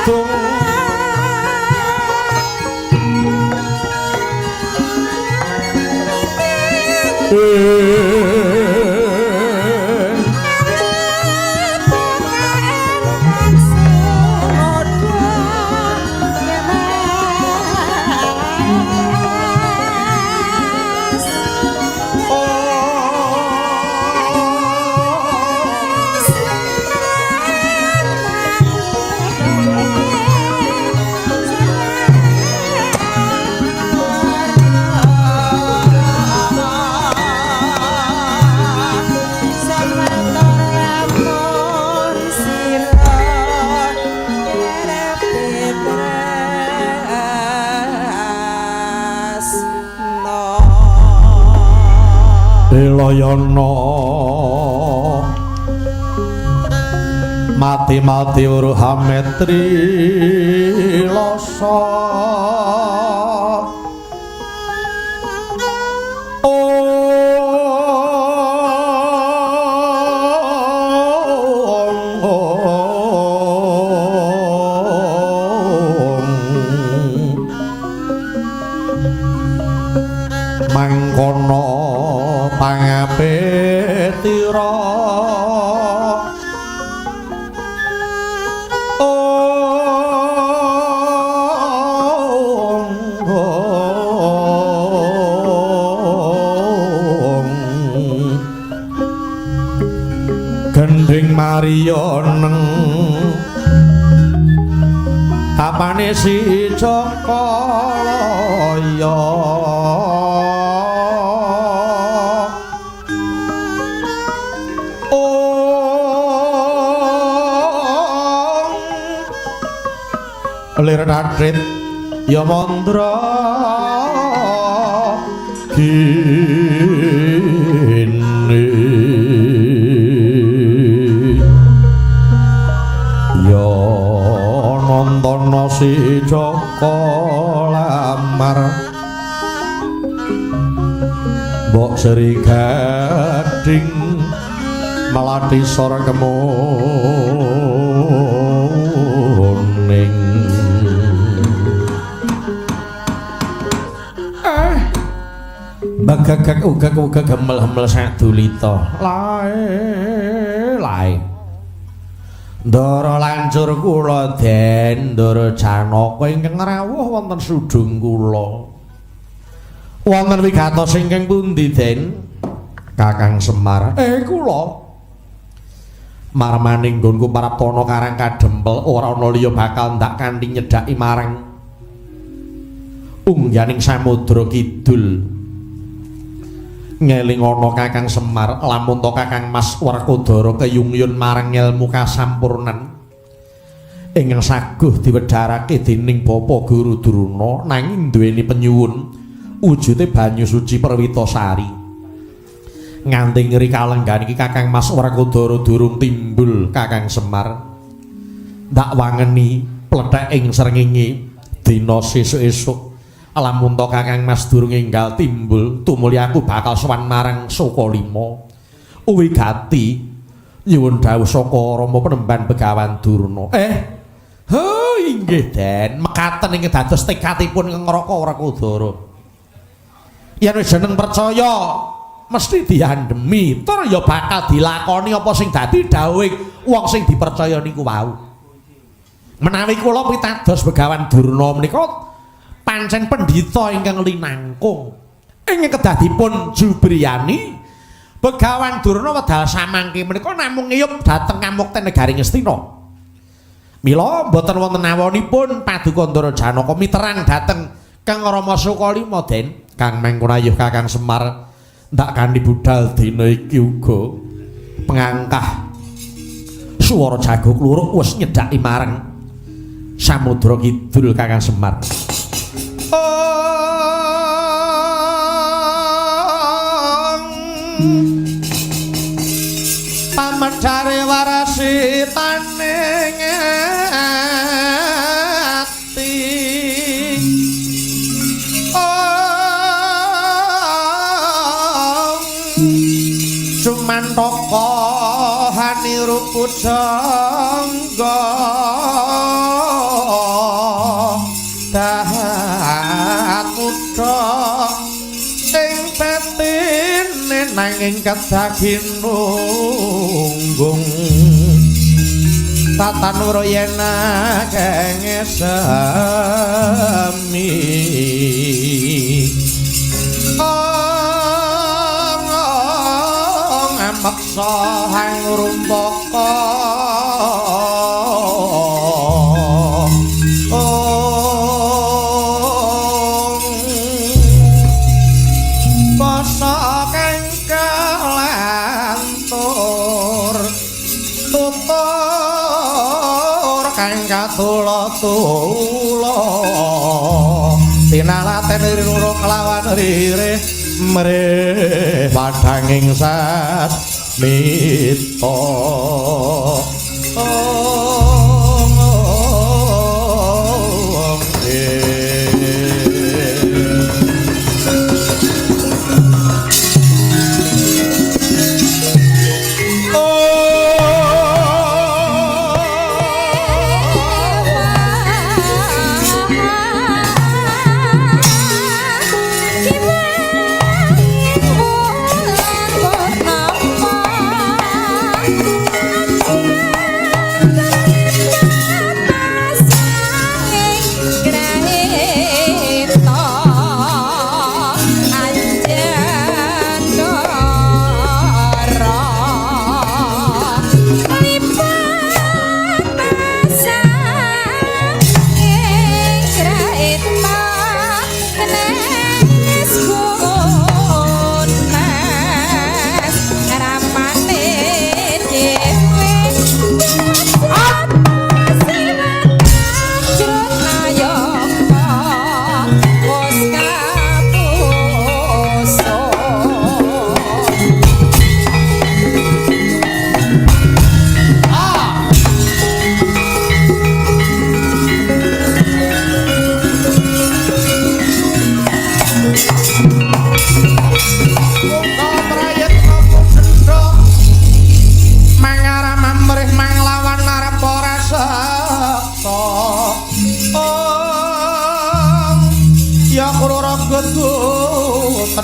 kidung. Elayana mati-mati uruhametri lasa. Mangkono pangapetira gendhing Mariya neng tapane si Jaka Laya. Lir natrit ya mandra kene ya nontono si Jaka lamar mbok Sri Gading melati sora kemuning. Bagagak ugak-ugak gemel-gemel sadulita lae lae Ndara lancur kula Den Ndara Janaka ingkang rawuh wonten sudung kula. Wonten wigatos ingkang pundi Den? Kakang Semar. Kula marmaning nggonku praptana karang kadempel ora ana liya bakal ndak kanthi nyedhaki marang ungganing samudra kidul. Ngeling ana Kakang Semar lamun to Kakang Mas Werkudara keyungyun marang ilmu kasampurnan ingkang saguh diwedharake dening Bapa Guru Drona nanging duweni penyuwun wujude banyu suci Perwitasari. Nganti ngri kalenggan iki Kakang Mas Werkudara durung timbul Kakang Semar. Ndak wangeni plethek ing srengenge dina sesuk-esuk lamun to Kakang Mas durung enggal timbul tumuli aku bakal sowan marang Sukalima. Wigati nyuwun dawuh saka Rama Penemban Begawan Durna. Inggih Den, mekaten ingkang dados tekadipun Ngraka Werkudara. Yen wis jeneng percaya mesti diandhemi tur ya bakal dilakoni apa sing dadi dawuhe wong sing dipercaya niku wau. Menawi kula pitados Begawan Durna menika pancen pendhita ingkang linangkung ingkang kedah dipun jubriyani. Begawan Durna wedal samangke menika namung ngiyup dhateng kamukten negari Ngastina. Mila mboten wonten awonipun Paduka Ndara Janaka miterang dhateng Kang Rama Sukalima Den. Kang Mangkunayuh Kakang Semar ndak kanthi budal dina iki uga pengangkah swara jago kluruk wis nyedhaki marang samudra kidul Kakang Semar. Pamedare warasitane ati cumantaka haniru pujangga. Jidat muda ing petine nanging kedah ginunggung tatan wro yen akeh semi meksa hang rumpaka basa kang kelantur tutur kang katula-tula tinalaten rirung kelawan rire mrih padhanging sasmita.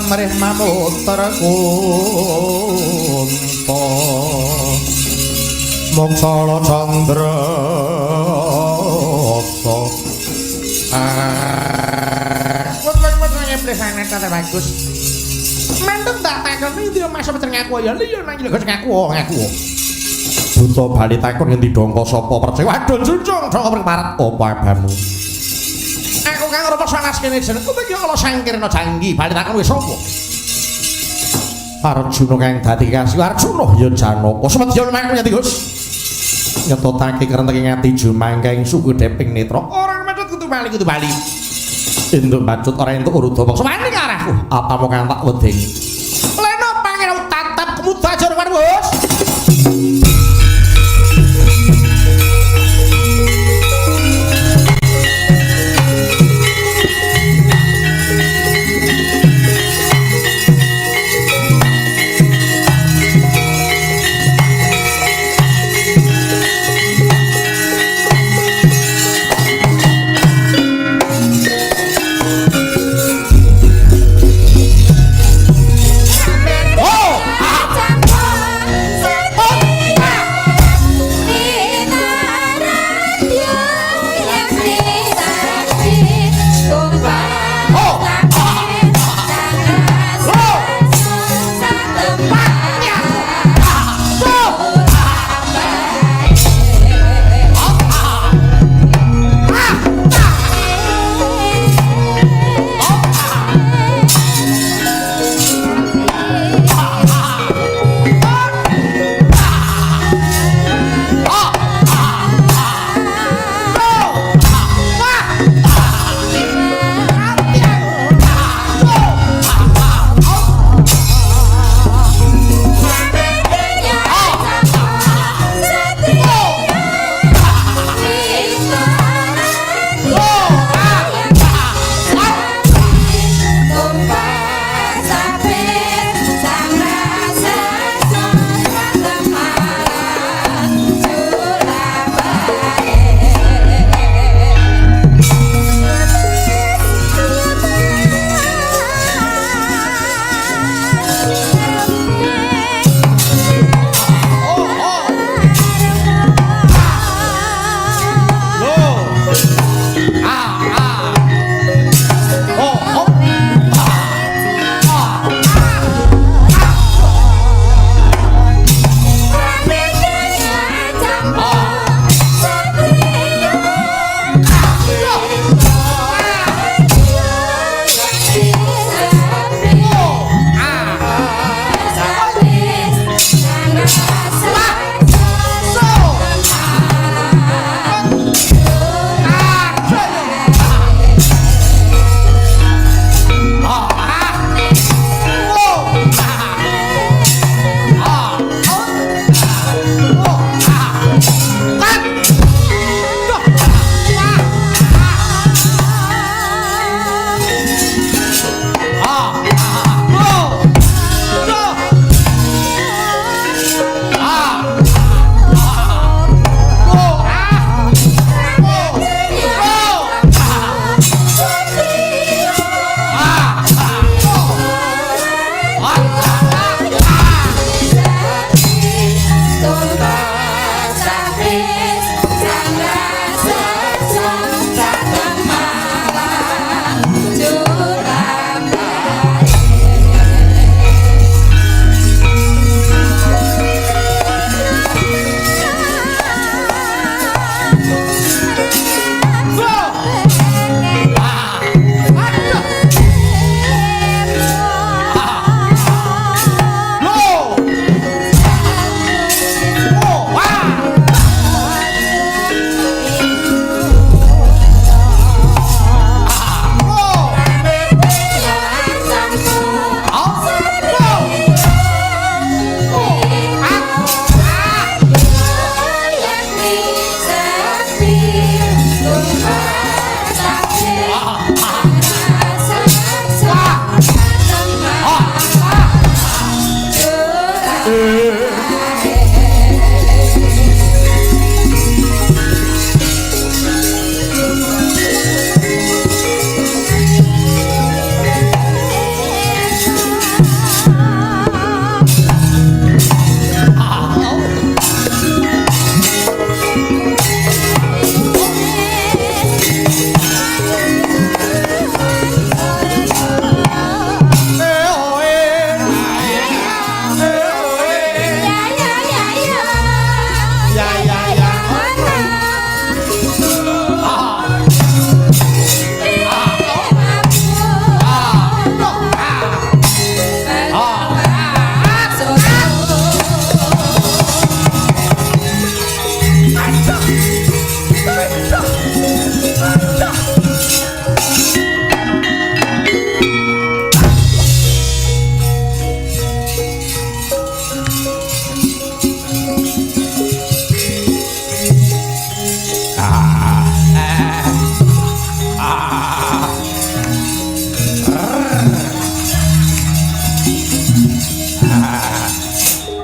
Mrih mamuter kunta Moksala candra asa. Bagus. Mantep tak takoni dia masuk ngaku ya liya nang ngaku ngaku. Buta bali takon ngendi dongko sapa percaya. Waduh junjung dongko parat apa abamu. Aku kang rupa sanas kene jenengku iki kala sangkirna janggi bali takon wis sapa. Arjuna kang dadi kasih Arjuna ya Janaka. Semedya lumaku nyati Gus. Ngetotake krenteke ngati jumangkeng suku deping netra. Ora mecut kudu bali kudu bali. Entuk bacut ora entuk urudha bangsa wani arahku. Apa mung kang tak wedeni. Leno pangeran tatap kemudajar Gus. Oh!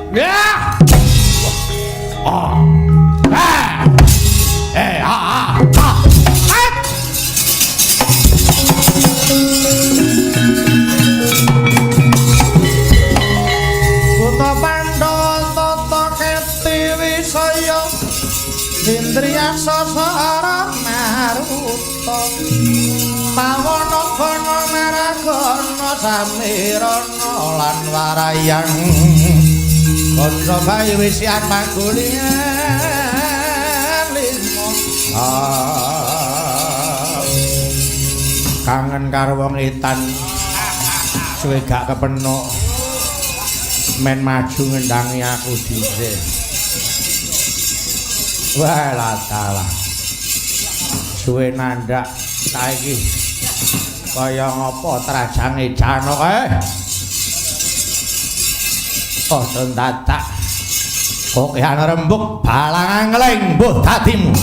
Ya. Ah. Eh. Eh, ah, ah, ah. Ah. Buta Pandhawa tata keti wisaya Indriya sasara maruta Pawana gana maragana samirana lan warayang Kanca bayi wisian panggulian limo. Kangen karo wong etan suwe gak kepenok men maju ngendangi aku dhisik. Wah latalah suwe nandhak saiki kaya ngapa trajange jano kae. Aja dadak kokehan rembug balang angling mbuh dadimu.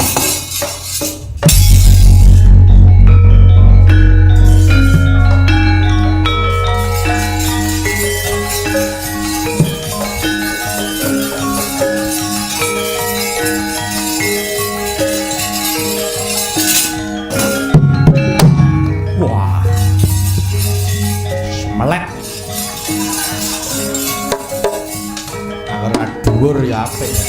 Wah. Semelek. Dhuwur ya apik ya.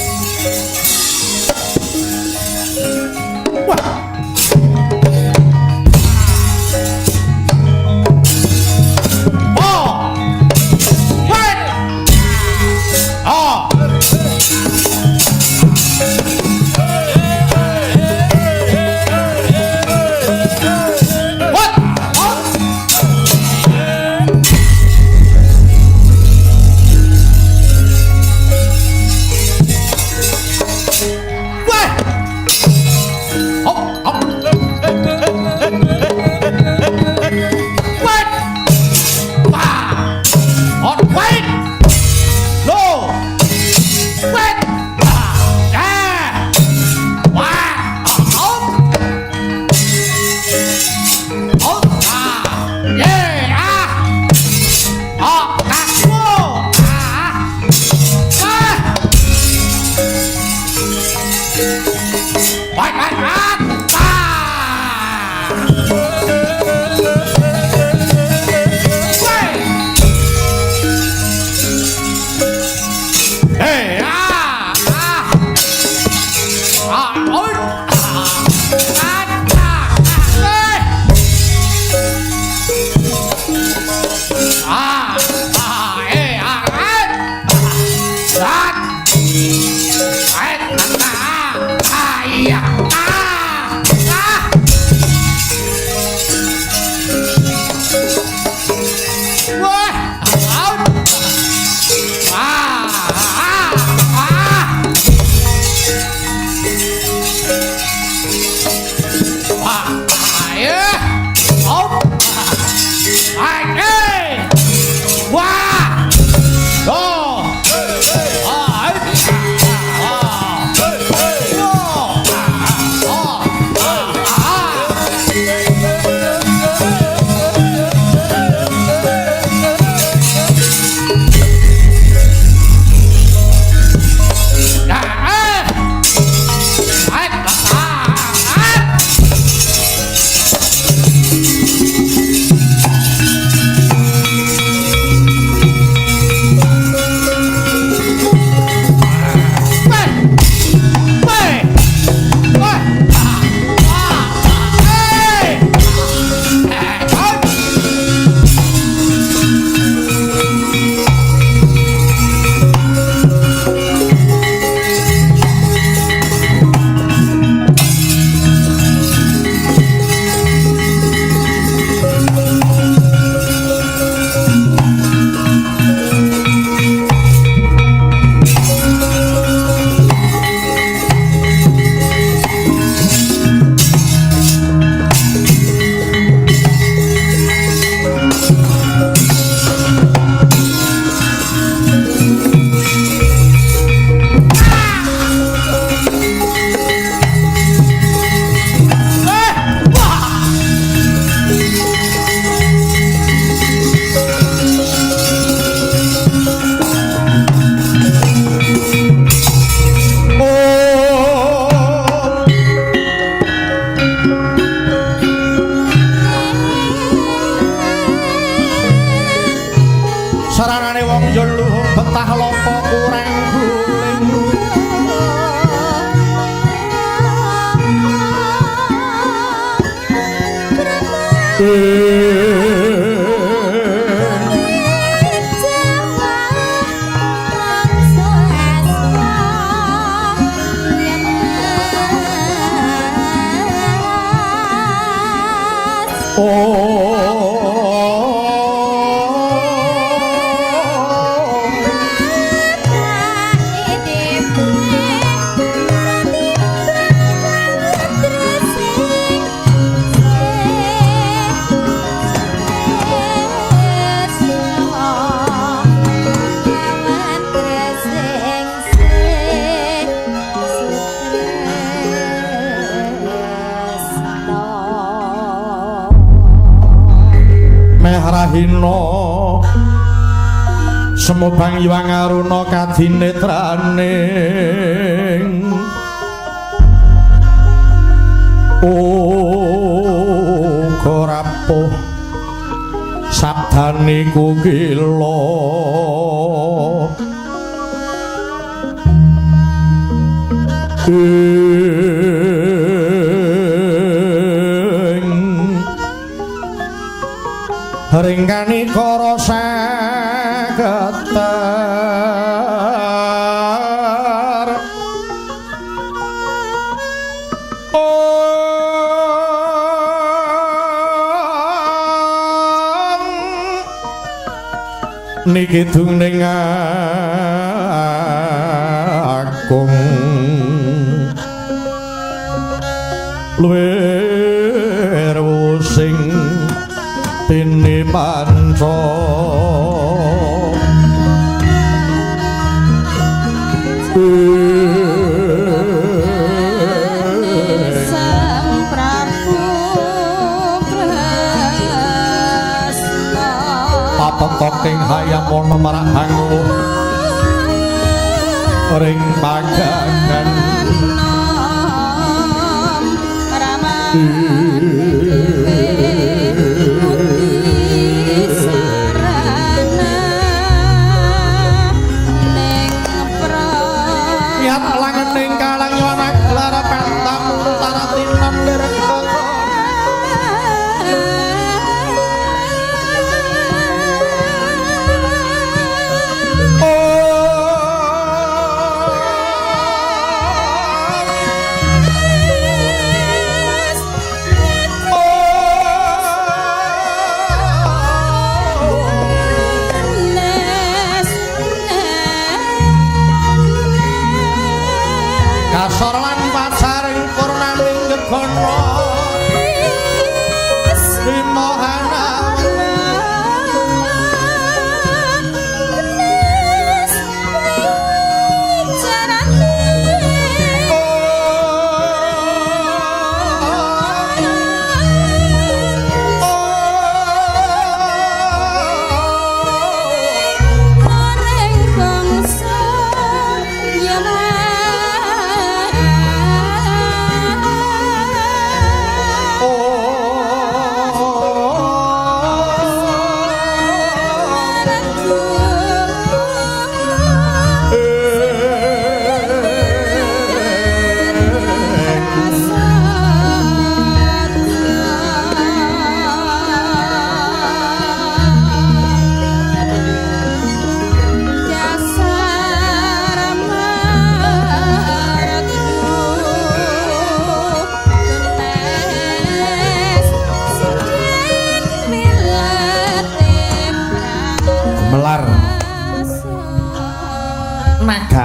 Mehrahina semubang Hyang Aruna kadinetraning uga rapuh sabdane kukila ringkani kara sageter om niki dungning agung luwih sing tini panca Sang Prabu Kresna papetoking hayam ana marang ring pagagan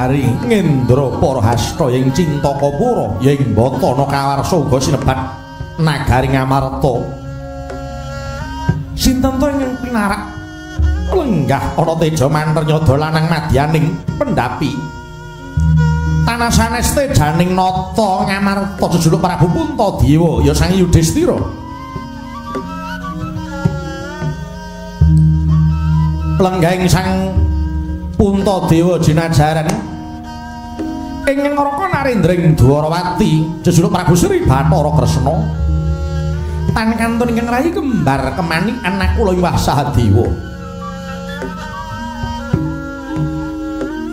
nagari Ngendra Parahasta ing Cintakapura ing Batana kawarsa uga sinebat nagari Ngamarta. Sinten to ingkang pinarak lenggah ana teja manternyada lanang madyaning pendhapi. Tanah sanes tejaning nata Ngamarta jejuluk Prabu Puntadewa ya Sang Yudhistira. Lenggahing Sang Puntadewa jinajaran ing Neraka Narendra ing Dwarawati jejuluk Prabu Sri Bathara Kresna tan kantun ingkang rayi kembar kemanikan Nakula Iwah Sahadewa.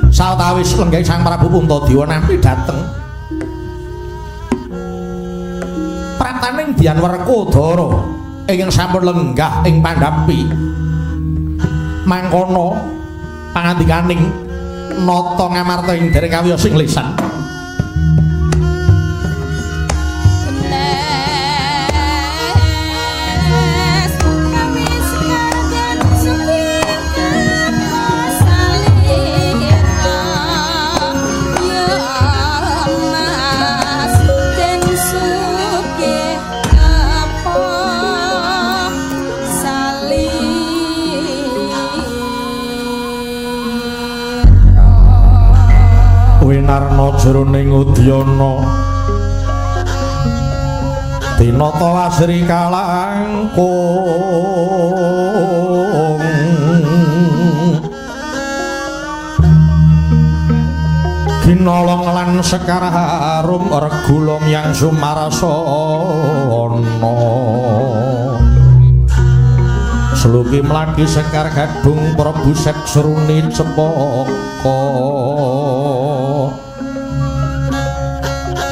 Sawetawis lenggahing Sang Prabu Puntadewa nampi dhateng prataning Dian Werkudara Ingkang sampun lenggah ing pandhapi. Mangkono pangandikaning nata ngamarta ing dereng kawiyos ing lisan. Winarna jroning udyana dinata asri kalangkung ginolong lan sekar harum regulung yang sumarasana seluki mlaki sekar gadung Prabu Sek Seruni Cepaka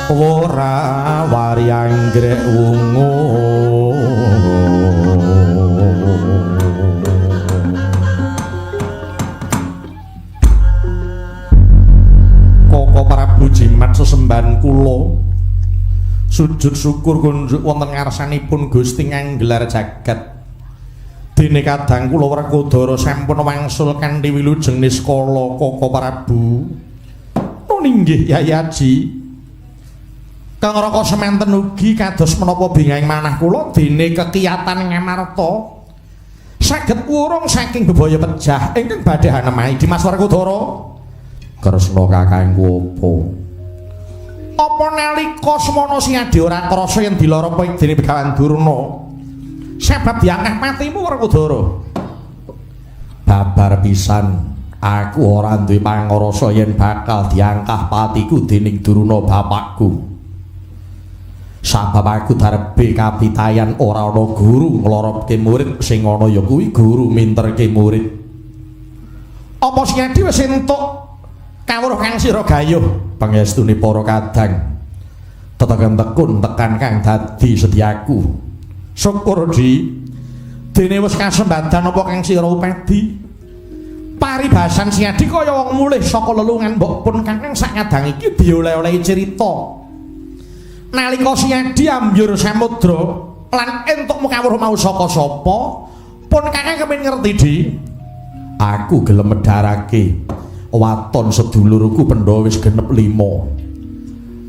ora wari anggrek wungu Koko Prabu Jimat sesembahan kula sujud syukur kunjuk wonten ngarsanipun Gusti nganggelar jagat. Dene kadang kula Werkudara sampun wangsul kanthi wilujeng niskala Koko Prabu. Nun inggih Yai Aji. Kang Raka semanten ugi kados menapa bingahing manah kula dene kekiyatan Ngamarta saged wurung saking bebaya pejah ingkang badhe hanemahi Dimas Werkudara. Kresna kakangku apa? Apa nalika semana sing adi ora krasa yen dilarapa dening Begawan Durna? Sebab diangkah patimu Werkudara. Babar pisan aku ora duwe pangrasa yen bakal diangkah patiku dening Durna bapakku. Sabab aku darbe kapitayan ora ana guru ngloropke murid sing ana ya kuwi guru minterke murid. Apa sing adi wis entuk kawruh kang sira gayuh pangestune para kadang. Tetegen tekun tekan kang dadi sediaku. Syukur di dene wis kasembadan apa kang sira upadi. Paribasan sing adi kaya wong mulih saka lelungan mbok pun kakang sak ngadang iki dioleh-olehi cerita. Nalika sing adi ambyur samudra lan entuk kawruh mau saka sapa pun kakang kepengin ngerti di. Aku gelem medharake waton sedulurku Pandhawa wis genep 5.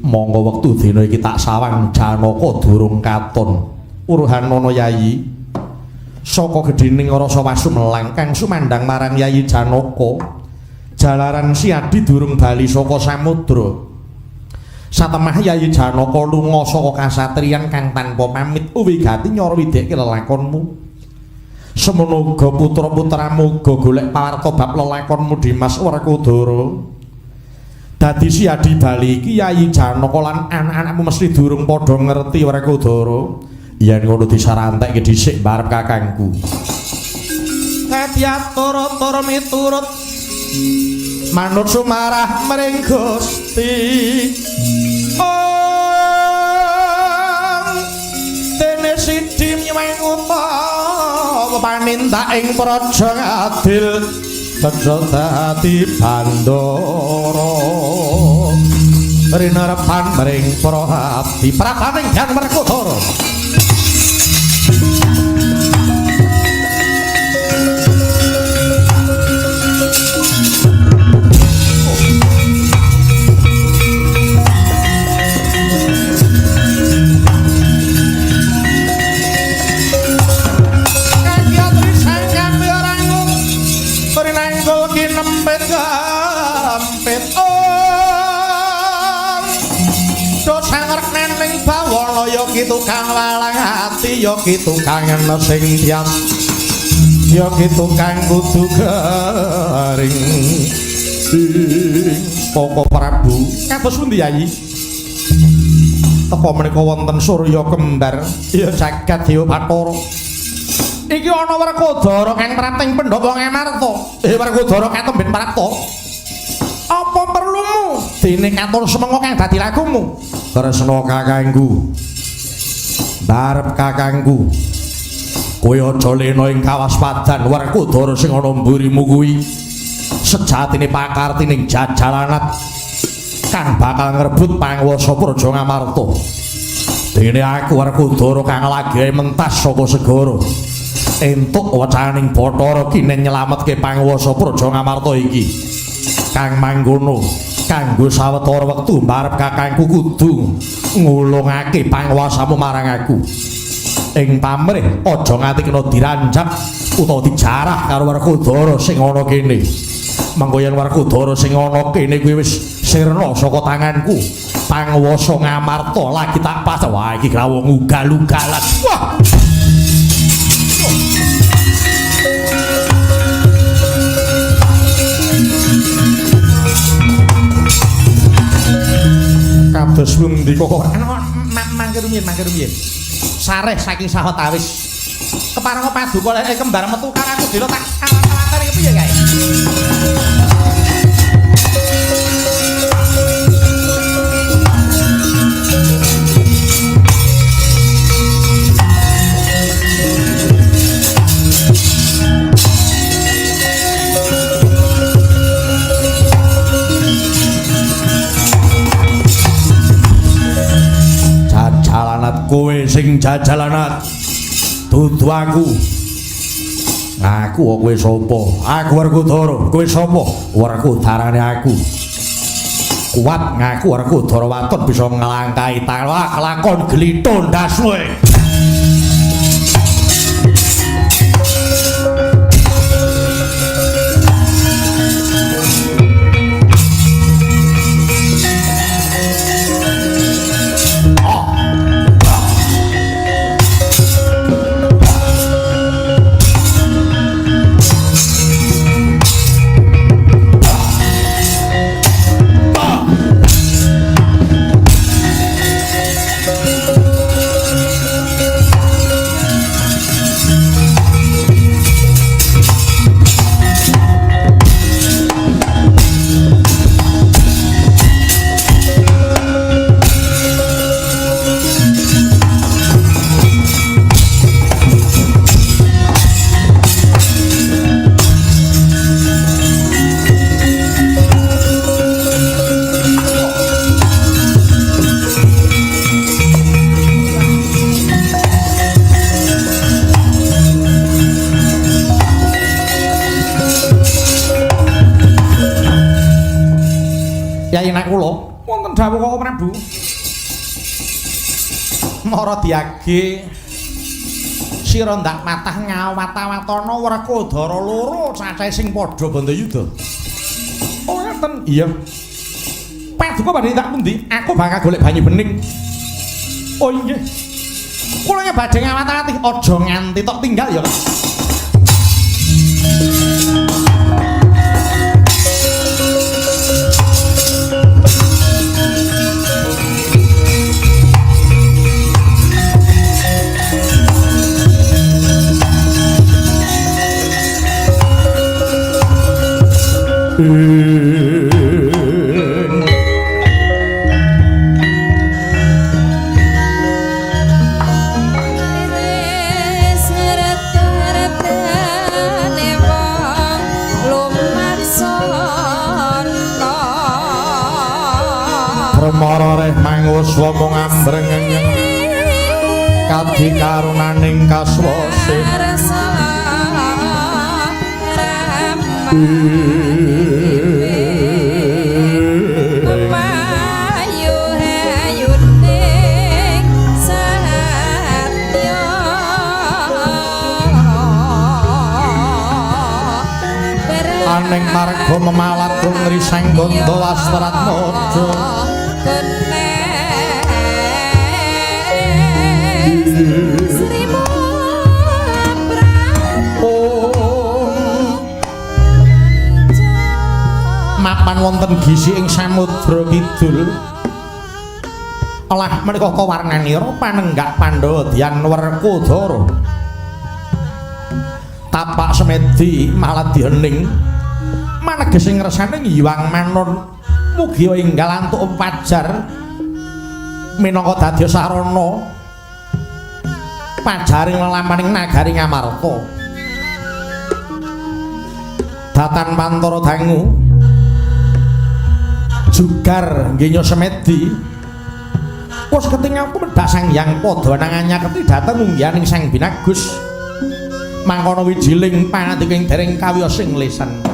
Monggo wektu dina iki tak sawang Janaka durung katon. Uruhanana Yayi saka gedhining rasa wasumelang kang sumandhang marang Yayi Janaka jalaran Siadi durung bali saka samudra. Satemah Yayi Janaka lunga saka kasatriyan kang tanpa pamit wigati nyara wideke lelakonmu. Semono uga putra-putramu uga golek pawarta bab lelakonmu Dimas Werkudara. Dadi Siadi bali iki Yayi Janaka lan anak-anakmu mesti durung padha ngerti Werkudara. Yen ngono disarantekke dhisik barep kakangku. Kadiatur-tur miturut manut sumarah mring Gusti. Om dene sidi nyuweng utawa panindak ing praja adil bejo dadi bandara rinerepan mring para abdi prataning Hyang Werkudara. Tukang walang ati ya ki tukang sing tiang ya ki tukang kudu garing. Koko Prabu kados pundi Yayi? Teka menika wonten surya kembar ya jagat dewa Bathara. Iki ana Werkudara kang prapting pendhapa Ngamarta. Werkudara katemben prapta. Apa perlumu dene katur semenga kang dadi lakumu? Kresna kakangku. Barep kakangku. Kowe aja lena ing kawaspadan Werkudara sing ana mburimu kuwi sejatine pakartining jajalanat kang bakal ngrebut panguwasa Praja Ngamarta. Dene aku Werkudara kang lagi mentas saka segara entuk wecaning Bathara kinen nyelametke panguwasa Praja Ngamarta iki. Kang mangkono kanggo sawetara wektu mbarep kakangku kudu ngulungake panguwasamu marang aku. Ing pamrih aja nganti kena diranjak utawa dijarah karo Werkudara sing ana kene. Mengko yen Werkudara sing ana kene kuwi wis sirna saka tanganku, panguwasa Ngamarta lagi tak pas. Wah, iki krawung ugal-ugalan. Wah. Kados pundi kok mangke rumiyin, mangke rumiyin. Sareh saking sawetawis. Keparenga paduka lek kembar metu karo aku dhewe tak awat-awatan iki piye kae? Jajalanat kowe sing jajalanat dudu aku. Aku kowe sapa? Aku Werkudara. Kowe sapa? Werkudarane aku. Kuat ngaku Werkudara waton bisa nglangkahi talak lakon glitho ndas kowe. Yai Nakula, wonten dawuh Koko Prabu. Mara diage sira ndak matah ngawat-awatana Werkudara loro cacahe sing padha bandayuda. Oh ngaten. Iya. Paduka badhe tak pundi? Aku bakal golek banyu bening. Oh inggih. Kula badhe ngawat-awati aja nganti tok tinggal ya. Permara reh manguswa mung ambrengeng kadi karunaning kaswase. Aning marga memalat ngrisang ganda wastratmaja. Mapan wonten gisi ing samudra kidul. Lah menika kawarnanira panenggak Pandhawa Dyan Werkudara. Tapak semedi maladya hening maneges ing ngersaning Hyang Manon mugi enggal antuk pajar minangka dadya sarana Pajaring lelampaning nagari Ngamarta. Datan pantara dangu jugar nggenya semedi. Wis ketingal tumedhak Sang Hyang Padha nanganyaketi dhateng unggihaning Sang Binagus. Mangkono wijiling pangandika ing dereng kawiyos ing lesan.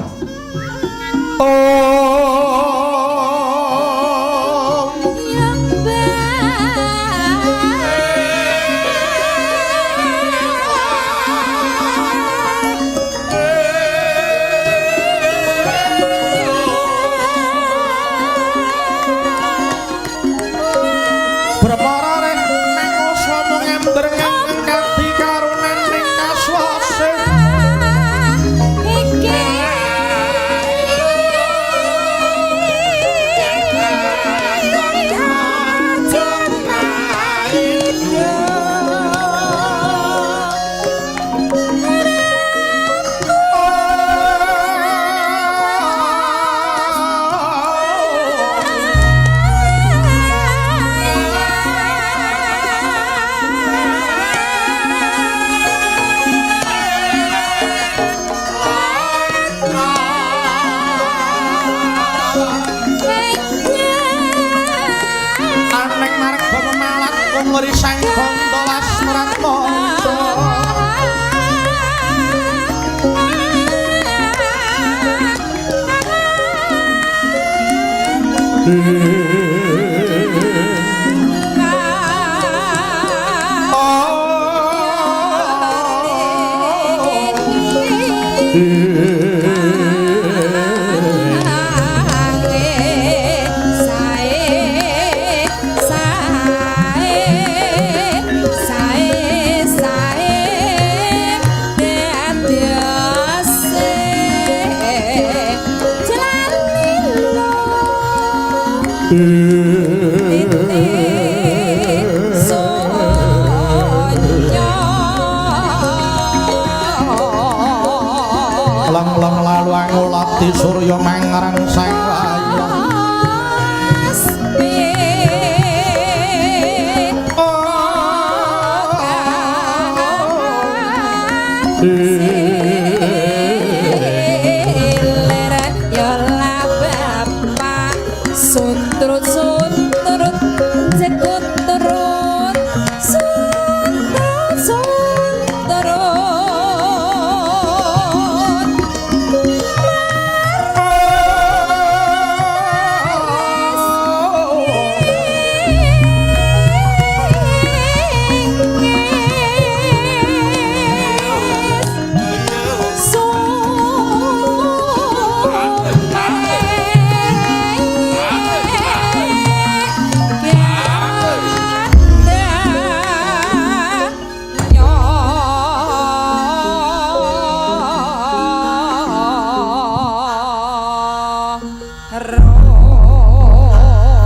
Lang-lang lalu angulati surya mangrang sang wayah.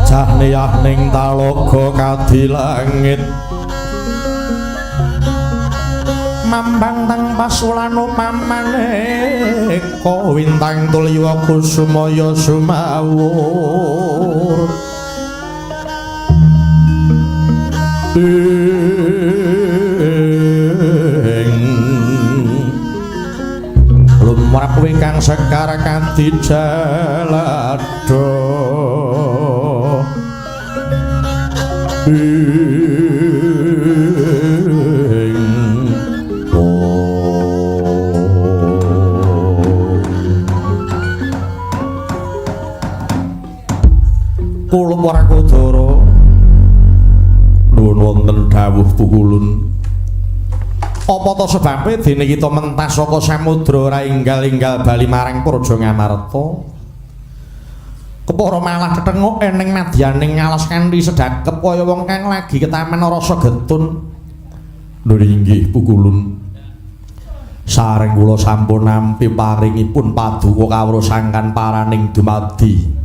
Jahniyah ning talaga kadilangit mambang tang pasulano pamaneka wintang tulya kusumaya sumawur. Lumrah wingkang sekar kadijaladha. Kula Werkudara nuwun wonten dawuh pukulun. Apa ta sebabe dene kita mentas saka samudra ora enggal-enggal bali marang Praja Ngamarta? Kepara malah tetenguk eneng madyaning alas kanthi sedakep kaya wong kang lagi ketaman rasa getun. Lho inggih pukulun. Sareng kula sampun nampi paringipun paduka kawruh sangkan paraning dumadi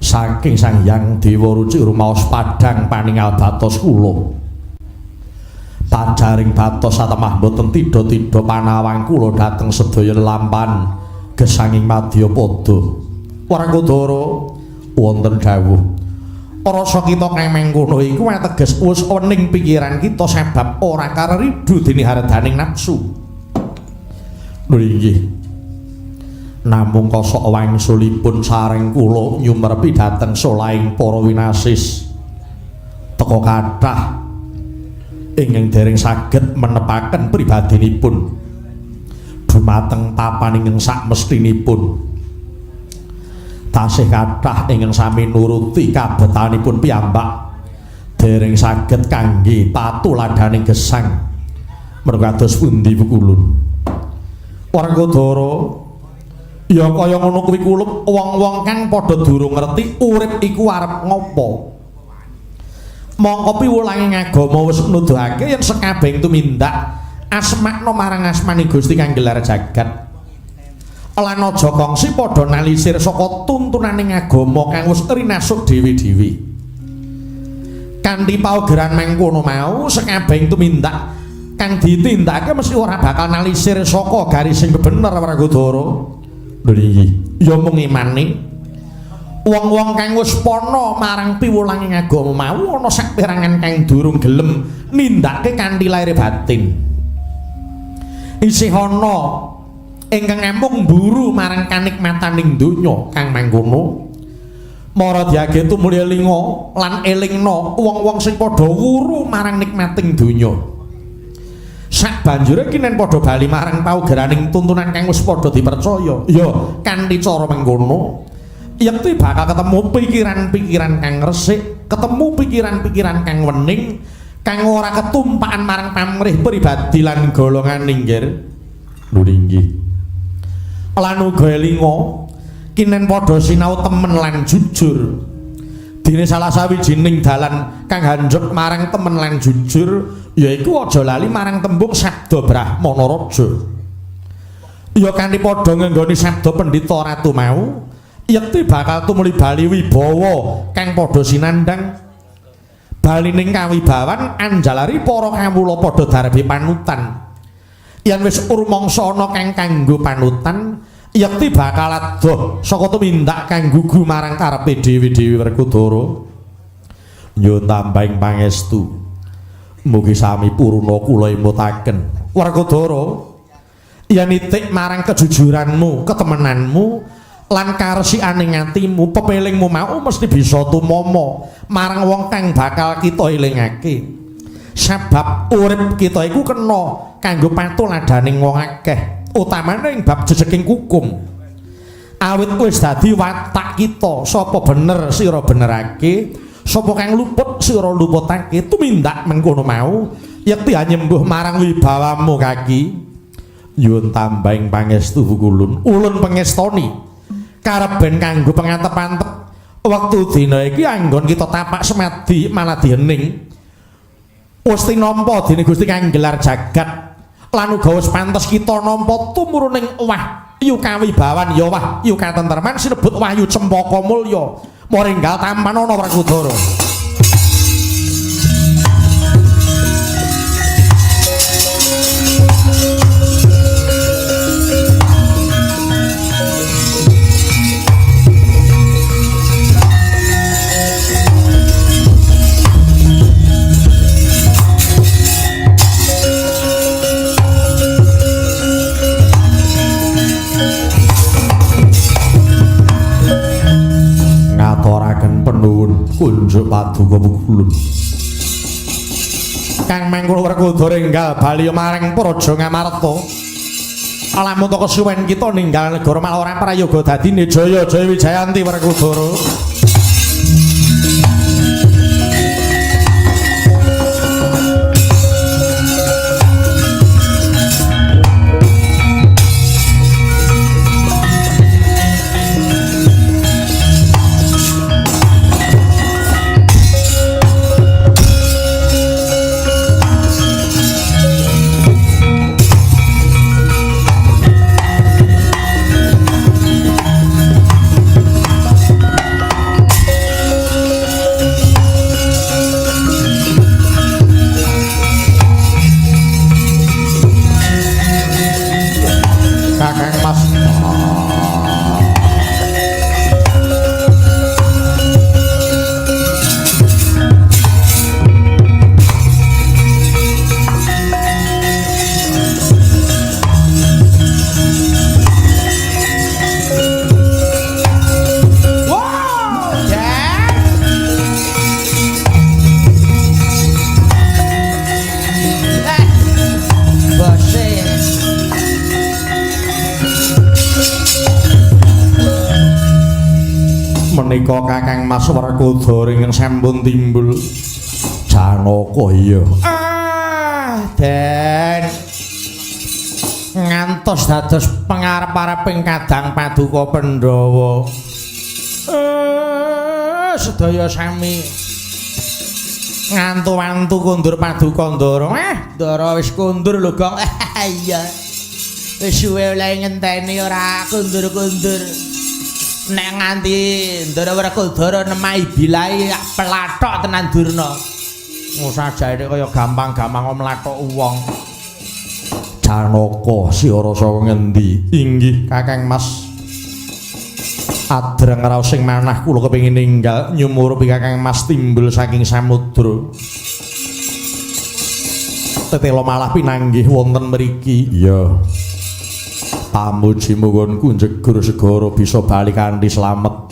saking Sang Hyang Dewa Ruci rumaos padhang paningal batos kula. Pajaring batos satemah boten tidha-tidha panawang kula dhateng sedaya lampan gesanging madyapada. Werkudara wonten dawuh. Rasa kita kang mengkono iku ateges wis wening pikiran kita sebab ora kareridu dene hardaning nafsu. Lho inggih. Namung kosok wangsulipun sareng kula nyumerpi dhateng solahing para winasis. Teka kathah ingkang dereng saged menepaken pribadinipun dumateng papan ingkang sakmestinipun. Tasih kathah ingkang sami nuruti kabetanipun piyambak dereng saged kangge patuladaning gesang. Merga kados pundi Pukulun? Werkudara, ya kaya ngono kuwi kulup wong-wong kang padha durung ngerti urip iku arep ngopo. Mongko piwulange agama wis nuduhake yen sekabehing tumindak asmakna marang asmane Gusti kang gelar jagat. Lan aja kongsi padha nalisir saka tuntunaning agama kang wis rinasuk dhewe-dhewe. Kanthi paugeran mangkono mau sekabehing tumindak kang ditindakake mesti ora bakal nalisir saka garis sing bener Werkudara. Lho iki ya mung imane wong-wong kang wis pana marang piwulange agama mau ana saperangan kang durung gelem nindakake kanthi lair batin. Isih ana ingkang amung mburu marang kanikmataning donya kang mangkono. Mara diage tumuli elinga lan elingna wong-wong sing padha wuru marang nikmating donya. Sabanjure kinen padha bali marang paugeraning tuntunan kang wis padha dipercaya. Ya kanthi cara mengkono yekti bakal ketemu pikiran-pikiran kang resik, ketemu pikiran-pikiran kang wening, kang ora ketumpakan marang pamrih pribadi lan golongan inggir. Lho inggih. Lan uga elinga kinen padha sinau temen lan jujur. Dene salah sawijining dalan kang hanjut marang temen lan jujur yaiku aja lali marang tembung Sabda Brahmana Raja. Ya kanthi padha ngenggoni sabda pendhita ratu mau, yekti bakal tumuli bali wibawa kang padha sinandhang. Balining kawibawan anjalari para kawula padha darbi panutan. Yen wis rumangsa ana kang kanggo panutan, yekti bakal adoh saka tumindak kang gugu marang karepe dhewe-dhewe Werkudara. Nyuwun tambahing pangestu. Mugi sami puruna kula emutaken. Werkudara, yen itik marang kejujuranmu, ketemenanmu lan karesikaning atimu, pepelingmu mau mesti bisa tumama marang wong kang bakal kita elingake. Sebab urip kita iku kena kanggo patuladaning wong akeh, utamane ing bab jejeking kukum. Awit wis dadi watak kita, sapa bener sira benerake, sapa kang luput sira luputake. Tumindak mengkono mau yekti anyembuh marang wibawamu kaki. Nyuwun tambahing pangestu Kulun. Ulun pengestoni kareben kanggo pengantep-antep wektu dina iki anggon kita tapak semadi malah diening. Wis tinampa dening Gusti kang gelar jagat lan uga wis pantes kita nampa tumuruning wahyu kawibawan ya wahyu katentreman sinebut wahyu cempaka mulya. Moringgal tampanana Werkudara. Ngaturaken penuwun kunjuk paduka Pukulun. Kang mangkono Werkudara enggal bali marang Praja Ngamarta. Lamun to kesuwen kita ninggal negara malah ora prayoga dadine jaya jaya wijayanti Werkudara. Menika Kakang Mas Werkudara ingkang sampun timbul. Janaka iya. Ah, Den. Ngantos dados pangarep-areping kadang paduka Pandhawa. Sedaya sami ngantu-antu kondur paduka Ndara. Ndara wis kondur lho, Gong. Iya. Wis suwe oleh ngenteni ora kondur-kondur. Nek nganti Ndara Werkudara nemahi bilahi pelathok tenan Durna. Ngosajae kaya gampang-gampang mlathok wong. Janaka siara saka ngendi? Inggih Kakang Mas. Adreng raos sing manah kula kepengin ninggal nyumurupi Kakang Mas timbul saking samudra. Tetela malah pinanggih wonten mriki. Iya. Pamuji munggonku njegur segara bisa bali kanthi slamet.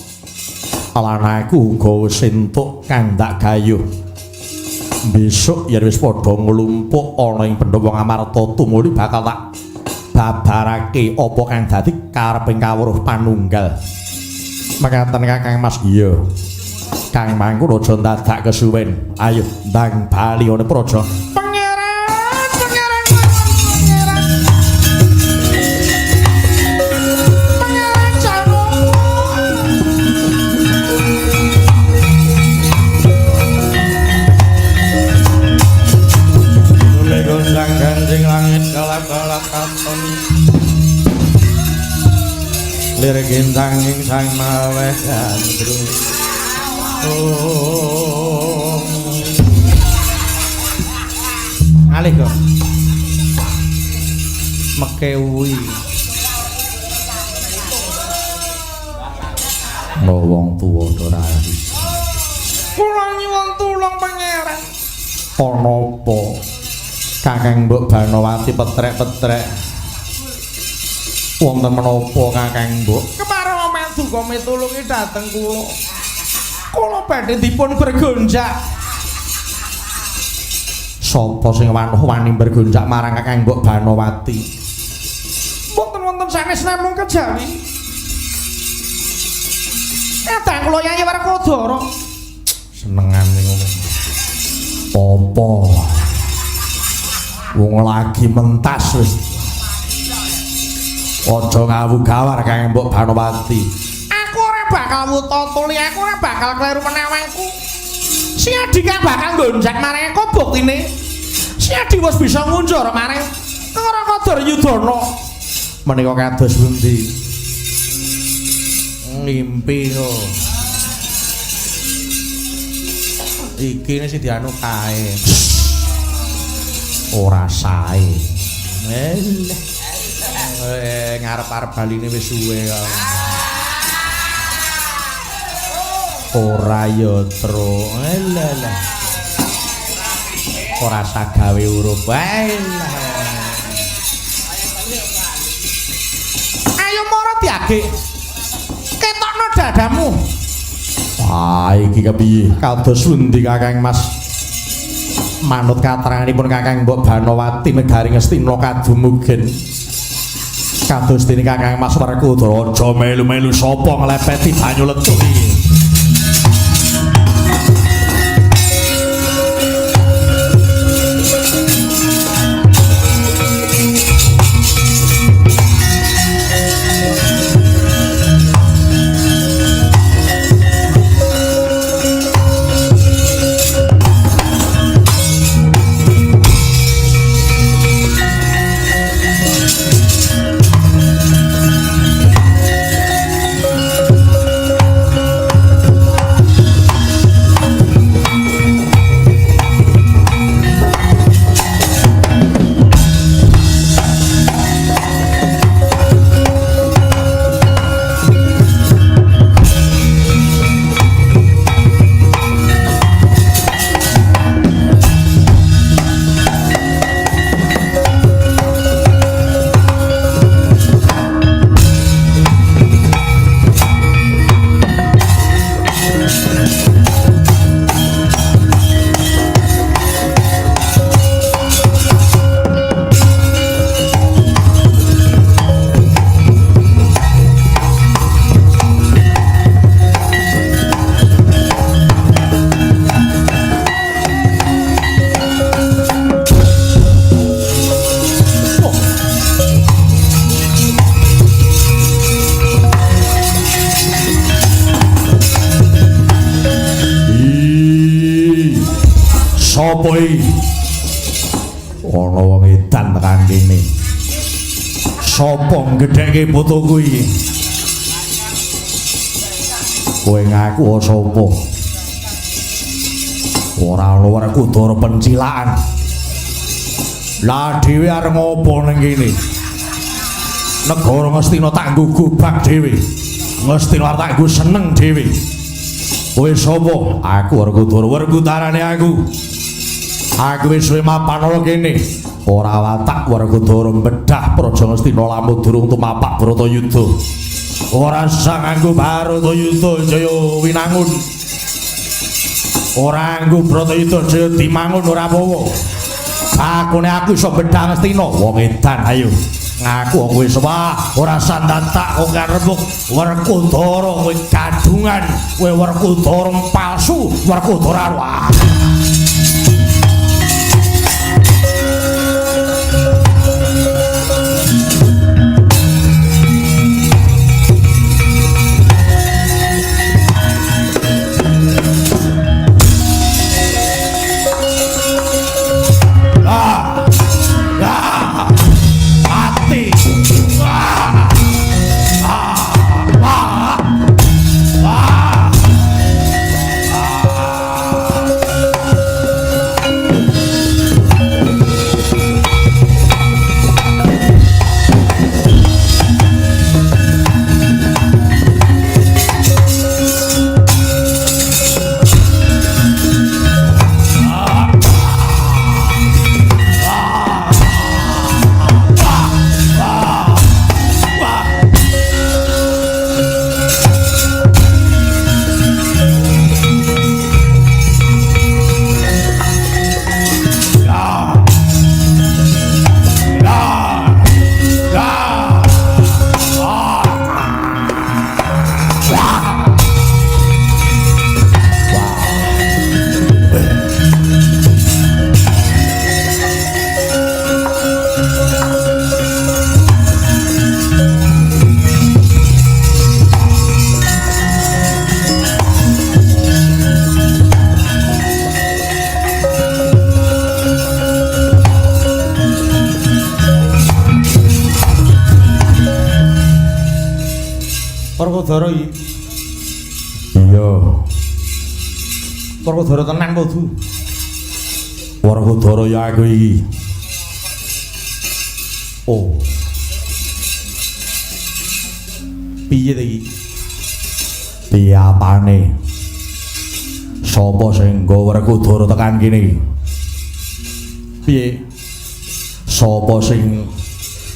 Lan aku uga wis entuk kang tak gayuh. Besok yen wis padha nglumpuk ana ing Pandhawa Ngamarta tumuli bakal tak babarake apa kang dadi kareping kawruh panunggal. Mekaten Kakang Mas. Iya. Kang mangku aja dadak kesuwen. Ayo ndang bali ana praja. Pangeran, pangeran, pangeran. Pangeran Janaka. Gondang ganjing langit galak-galak katon. Lir gintang ing sang maweh gandrung. Oh. Ngalih kok. Mekewi. No wong tuwa ora. Kula nyuwun tulung pangeran. Ana apa? Kakang Mbok Banowati petrek-petrek. Wonten menapa Kakang Mbok? Kepareng paduka mitulungi dhateng kula. Kula badhe dipun bergonjak. Sapa sing wanuh wani bergonjak marang Kakang Mbok Banowati? Mboten wonten sanes namung kejawi. Kadang kula Yayi Werkudara. Senengane ngono. Apa? Wong lagi mentas wis. Aja ngawu-gawar Kakang Mbok Banowati. Aku ora bakal wuta tuli, aku ora bakal kleru menawangku. Si Adi kang bakal nggonjak marang aku buktine. Si Adi wis bisa ngunjur marang Kara Duryudana. Menika kados pundi? Ngimpi kok. Iki sing dianu kae. Ora sae. Ngarep-arep baline wis suwe kok. Ora ya, Tru. Elah. Ora sagawe urup. Ayo mara diagek. Ketokno dadamu. Wah, iki kepiye? Kados pundi Kakang Mas? Manut kateranganipun Kakang Mbok Banowati negari Ngastina kadumugen. Kados dene Kakang Mas Werkudara aja melu-melu sapa nglepeti banyu lecuk iki. Sapa iki? Ana wong edan tekan kene. Sapa nggedhekke putuku iki? Kowe ngaku sapa? Ora ana Werkudara pencilaan. Lah dhewe arep ngopo ning kene? Negara Ngastina tak nggo gobak dhewe. Ngastina arep tak nggo seneng dhewe. Kowe sapa? Aku Werkudara. Werkudarane aku. Aku wis suwe mapan ana kene. Ora watak Werkudara bedah Praja Ngastina lamun durung tumapak Bratayuda. Ora sang nganggo Bharatayuda jaya winangun. Ora nganggo Bratayuda jaya dimangun ora apa-apa. Akune aku iso bedah Ngastina. Wong edan ayo. Ngaku kowe sapa? Ora sandatak kok karepuk Werkudara kowe gadungan, kowe Werkudara palsu, Werkudara wah. Werkudara iki. Iya. Werkudara tenan kudu. Werkudara ya aku iki. Oh. Piye ta iki? Piye apane? Sapa sing nggawa Werkudara tekan kene iki? Piye? Sapa sing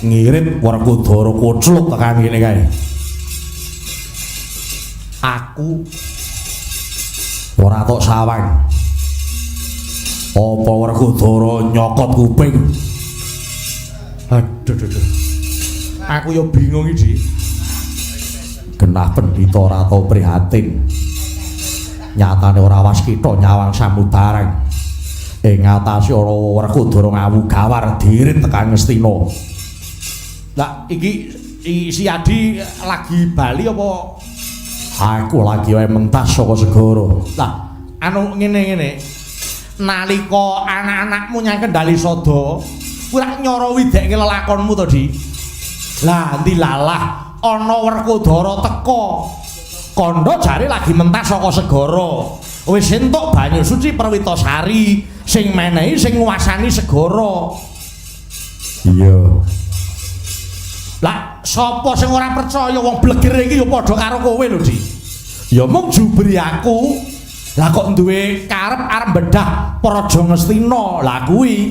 ngirit Werkudara kocluk tekan kene kae? Aku ora tok sawang. Apa Werkudara nyokot kuping? Aduh, aduh, aduh. Aku ya bingung iki, Dik. Genah pendhita ora tau prihatin. Nyatane ora waskita nyawang samubarang. Ing ngatasi ana Werkudara ngawu gawar dirit tekan Ngastina. Lah iki si Adi lagi bali apa? Aku lagi wae mentas saka segara. Lah, anu ngene-ngene. Nalika anak-anakmu nyang Kendali Sada, kuwi rak nyara widekke lelakonmu to, Di. Lah, ndilalah ana Werkudara teka. Kandha jare lagi mentas saka segara. Wis entuk banyu suci Perwitasari sing menehi sing nguasani segara. Iya. Lah, sapa sing ora percaya wong blegere iki ya padha karo kowe lho, Di. Ya mung jubri aku. Lah kok duwe karep arep bedah Praja Ngastina. Lah kuwi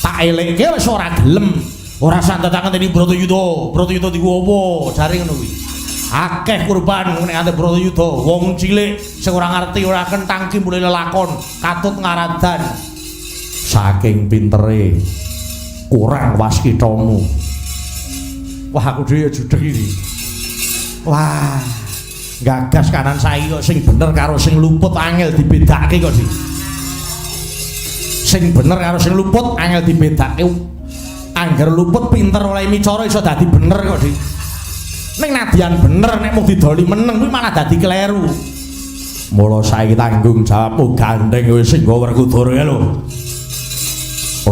tak elekke wis ora gelem. Ora santet ngenteni Bratayuda, Bratayuda diku apa? Jare ngono kuwi. Akeh kurban nek ate Bratayuda, wong cilik sing ora ngerti ora kentang ki mulih lelakon, katut ngaradan. Saking pintere kurang waskitamu. Wah, aku dhewe judeg iki. Wah, gagas kanan saiki kok sing bener karo sing luput angel dibedake kok, Dik. Sing bener karo sing luput angel dibedake. Angger luput pinter oleh micara iso dadi bener kok, Dik. Ning nadyan bener nek mung didoli meneng kuwi malah dadi kleru. Mula saiki tanggung jawabmu gandeng kowe sing nggawa Werkudara ya lho.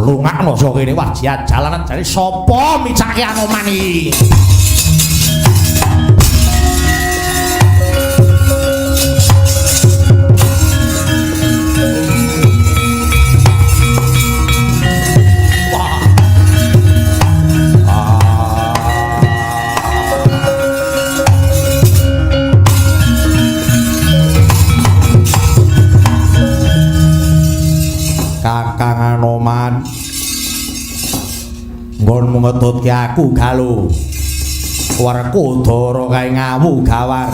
Lungakno saka kene wah jalanan jane sapa micake Anoman iki. Kakang Anoman, nggonmu ngetutke aku galuh. Werkudara kae ngawu gawar.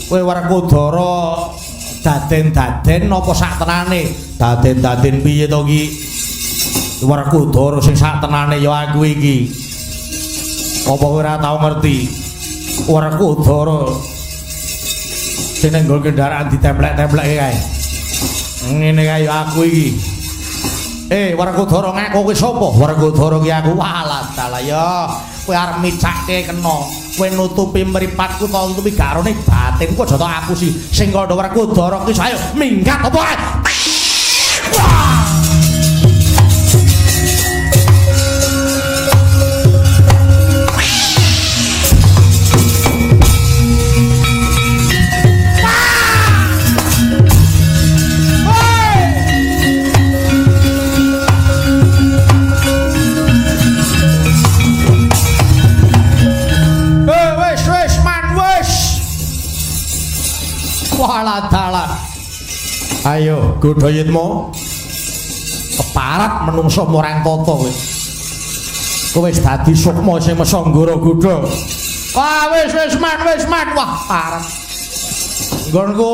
Kowe Werkudara daden-daden apa sak tenane? Daden-daden piye to ki? Werkudara sing sak tenane ya aku iki. Apa kowe ora tau ngerti? Werkudara sing nang nggon kendaraan ditemplek-templekke kae. Ngene kaya aku iki. Werkudara ngaku kowe sapa? Werkudara ki aku. Walah dalah ya. Kowe arep micake kena. Kowe nutupi mripatku to nutupi garone batinku aja tok apusi. Sing kandha Werkudara ki ayo minggat apa ae. Dalah. Ayo godha yitma. Keparat menungso marang tata kowe. Kowe wis dadi sukma sing mesanggara godha. Wah wis wis man wis man. Wah parat. Nggonku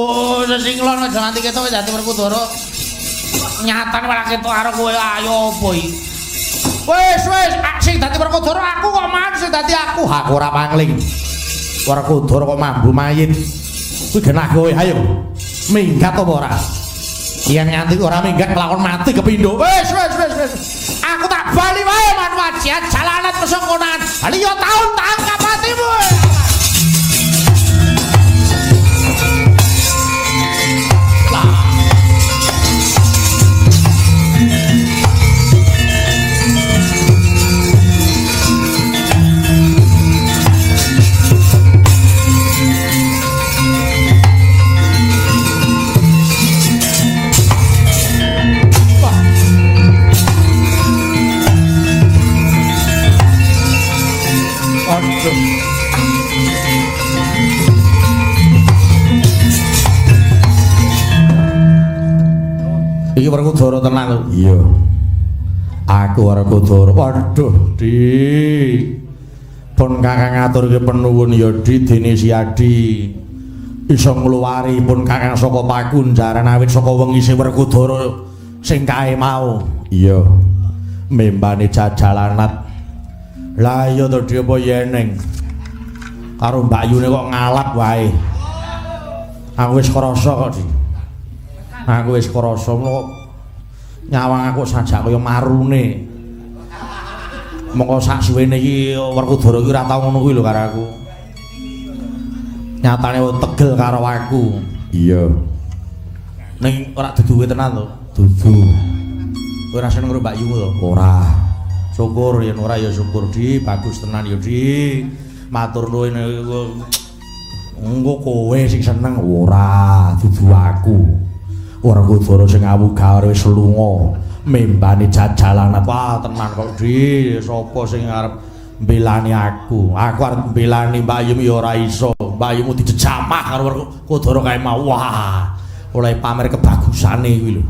sesinglon aja nganti ketok wis dadi Werkudara. Nyatane malah ketok karo kowe ayo apa iki. Wis wis sing dadi Werkudara aku kok man sing dadi aku. Aku ora pangling. Werkudara kok mambu mayit. Kuwi genah kowe, ayo. Minggat apa ora? Yen nganti ora minggat kelakon mati kepindho. Wis wis wis wis. Aku tak bali wae man wajiat jalanan pesongkonan. Liya taun tangkap atimu. Iki Werkudara tenan. Iya. Aku Werkudara. Waduh, Di. Pun Kakang ngaturke penuwun ya Di dene Siadi. Iso ngluwari pun Kakang saka pakunjaran awit saka wengi sing Werkudara sing kae mau. Iya. Membane jajalanat. Lah iya to Di apa yeneng. Karo mbakyune kok ngalap wae. Aku wis krasa kok, Di. Aku wis krasa kok nyawang aku sajak kaya marune. Mongko sak suwene iki Werkudara iki ora tau ngono kuwi lho karo aku. Nyatane tegel karo aku. Iya. Ning ora duduwe tenan to. Dudu. Kowe ora seneng karo mbakyumu to? Ora. Syukur yen ora ya syukur Di, bagus tenan ya Di. Matur nuwun engko kowe sing seneng ora dudu aku. Werkudara sing awu gawe wis lunga membane jajalan. Wah tenan kok Di, sapa sing arep mbelani aku? Aku arep mbelani Mbak Yum ya ora iso. Mbak Yummu dijejamah karo Werkudara kae mau. Wah, oleh pamer kebagusane kuwi lho.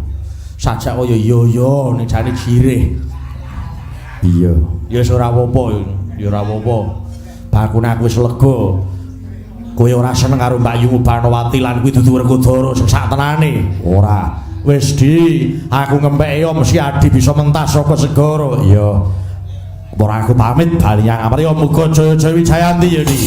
Sajak kaya yo-yo ning jane jirih. Iya, ya wis ora apa-apa, ya ora apa-apa. Bakune aku wis lega. Kowe ora seneng karo Mbak Yu Banowati lan kuwi dudu Werkudara sing sak tenane. Ora. Wis Di, aku ngempeki ya mesti Adi bisa mentas saka segara. Iya. Ora aku pamit bali nyang Amarya muga jaya-jaya wijayanti ya Di.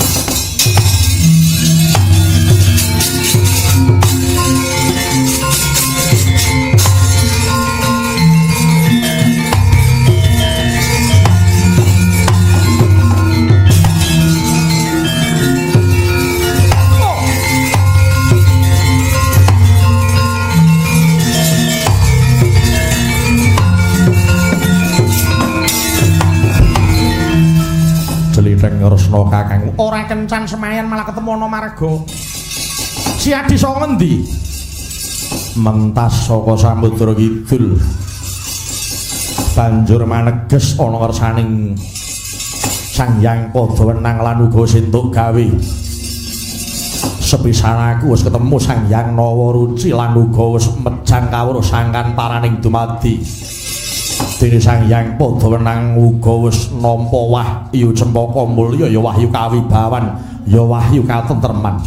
Getheng Kresna kakangku. Ora kencan semayan malah ketemu ana marga. Si Adi saka ngendi? Mentas saka Samudra Kidul. Banjur maneges ana ngersaning Sang Hyang Padawenang lan uga sintuk gawe. Sepisan aku wis ketemu Sang Hyang Nawaruci lan uga wis mejang kawruh sangkan paraning dumadi. Dene Sang Hyang Padawenang uga wis nampa wahyu cempaka mulya, ya wahyu kawibawan, ya wahyu katentreman.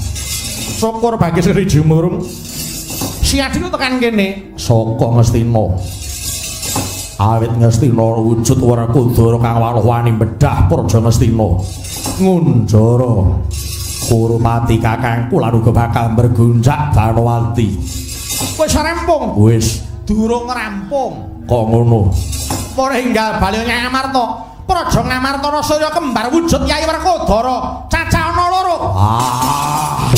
Syukur bagi Sri Jumurung. Si Adi ku tekan kene saka Ngastina. Awit Ngastina wujud Werkudara kang wani bedah Praja Ngastina. Ngunjara Kurupati kakangku lan uga bakal bergonjak Banowati. Wis rampung. Wis durung rampung. Kok ngono? Ora enggal bali Ngamarta. Praja Ngamarta Surya kembar wujud Kyai Werkudara. Cacah ana loro. Ah.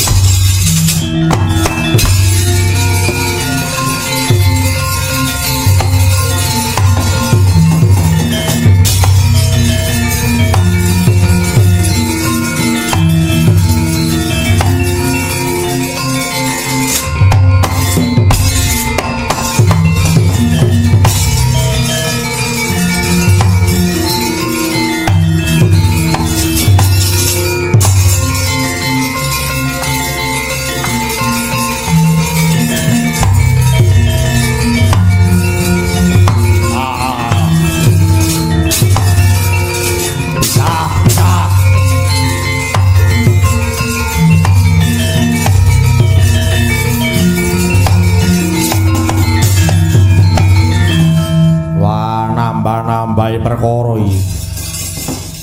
Nambahi perkara iki.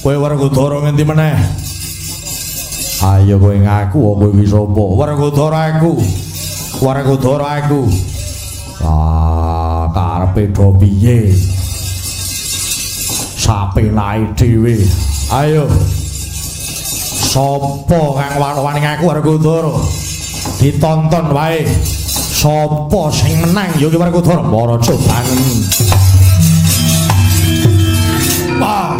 Kowe Werkudara ngendi meneh? Ayo kowe ngaku kowe iki sapa? Werkudara aku. Werkudara aku. Ah, karepe do piye? Sapenae dhewe. Ayo. Sapa kang wani ngaku Werkudara? Ditonton wae. Sapa sing menang ya ki Werkudara? Mara coban. Wah.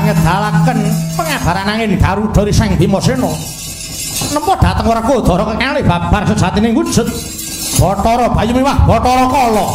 Ngedalaken pengabaran angin Garuda ri Sang Bimasena. Nempo dhateng Werkudara kekalih babar sejatine wujud Bathara Bayu miwah Bathara Kala.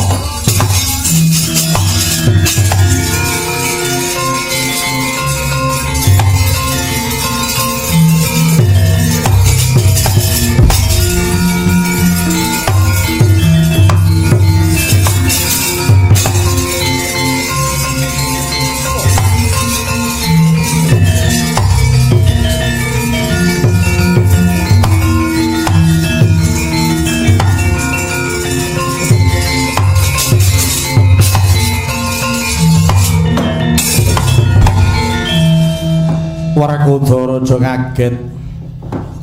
Werkudara aja kaget.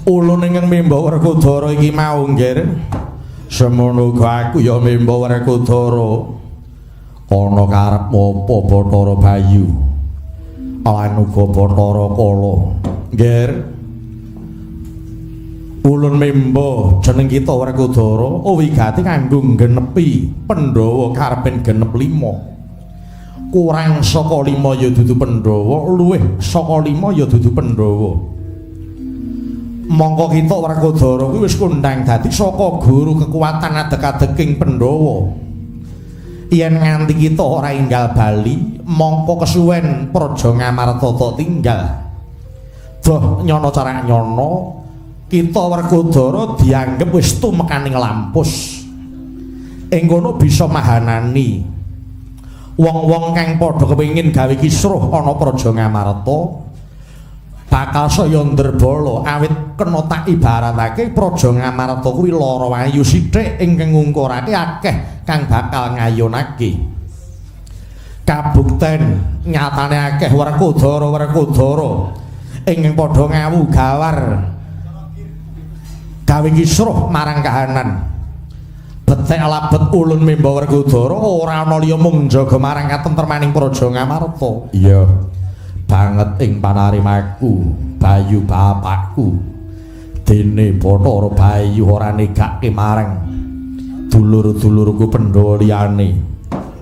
Ulun ingkang memba Werkudara iki mau nggir. Semono uga aku ya memba Werkudara. Ana karepmu apa Bathara Bayu? Lan uga Bathara Kala. Nggir. Ulun memba jeneng kita Werkudara wigati kanggo nggenepi Pandhawa karepen genep 5. Kurang saka 5 ya dudu Pandhawa, luwih saka 5 ya dudu Pandhawa. Mongko kita Werkudara kuwi wis kondhang dadi saka guru kekuatan adeg-adeking Pandhawa. Yen nganti kita ora enggal bali, mongko kesuwen Praja Ngamarta tak tinggal. Doh nyono carak nyono, kita Werkudara dianggep wis tumekaning lampus. Ing kono bisa mahanani Wong-wong kang padha kepengin gawe kisruh ana Praja Ngamarta bakal saya ndrebala awit kena tak ibaratake Praja Ngamarta kuwi lara wayu sithik ingkang ngungkurake akeh kang bakal ngayunake. Kabukten nyatane akeh Werkudara-werkudara ingkang padha ngawu gawar gawe kisruh marang kahanan. Betek labet ulun memba Werkudara ora ana liya mung njaga marang katentremaning Praja Ngamarta. Iya, banget ing panarimaku Bayu bapakku. Dene Bathara Bayu ora negake marang dulur-dulurku Pandhawa liyane.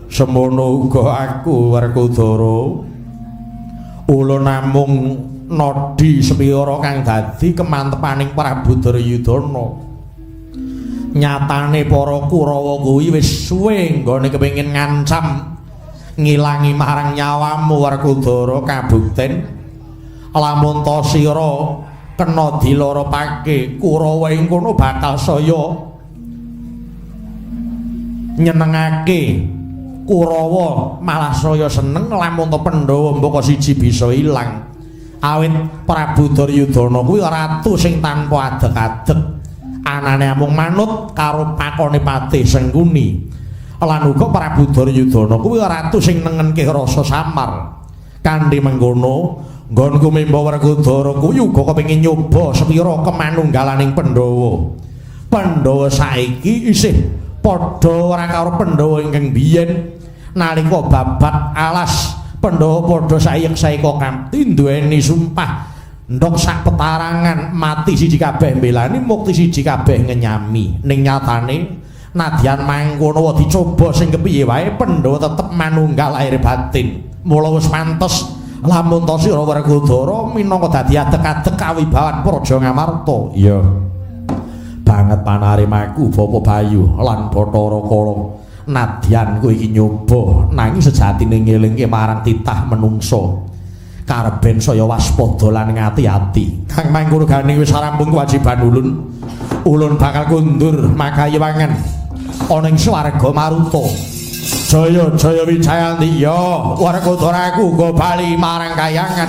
Semono uga aku Werkudara ulun namung nodhi sepira kang dadi kemantepaning Prabu Duryudana. Nyatane para Kurawa kuwi wis suwe nggone kepengin ngancam ngilangi marang nyawamu Werkudara. Kabukten lamun ta sira kena diloropake Kurawa ing kono bakal saya nyenengake Kurawa, malah saya seneng lamun ta Pandhawa mbaka siji bisa ilang. Awit Prabu Duryudana kuwi ratu sing tanpa adeg-adeg, anane amung manut karo pakone Patih Sengkuni. Lan uga Prabu Duryudana kuwi ratu sing nengenke rasa samar. Kanthi mengkono nggonku memba Werkudara kuwi uga kepengin nyoba sepira kemanunggalaning Pandhawa. Pandhawa saiki isih padha ora karo Pandhawa ingkang biyen nalika babat alas. Pandhawa padha sayek-sayeka kamti duweni sumpah ndok sak petarangan mati siji kabeh mbelani mukti siji kabeh ngenyami. Ning nyatane nadyan mangkono dicoba sing kepiye wae Pandhawa tetep manunggal lahir batin. Mula wis pantes lamun ta sira Werkudara minangka dadi adeg-adeg kawibawan Praja Ngamarta. Iya, banget panarimaku Bapa Bayu lan Bathara Kala. Nadyan kowe iki nyoba nanging sejatine ngelingke marang titah menungsa. Karben saya waspada lan ngati-ati. Kang mangkono gane wis rampung kewajiban ulun. Ulun bakal kundur makayiwangan ana ing swarga Maruta. Jaya jaya Wijayanti. Ya Werkudara aku uga bali marang kayangan.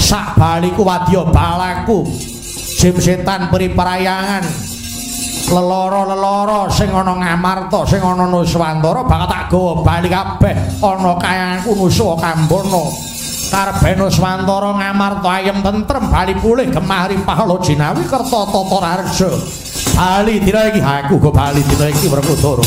Sak baliku wadya balaku jim setan peri prayangan. Leloro-leloro sing ana Ngamarta, sing ana Nuswantara bakal tak gawa bali kabeh ana kayanganku Nusa Kambana. Karben Nuswantara Ngamarta ayem tentrem bali pulih gemah rimpah Lojinawi kerta tata raharja. Bali dina iki aku uga bali dina iki Werkudara.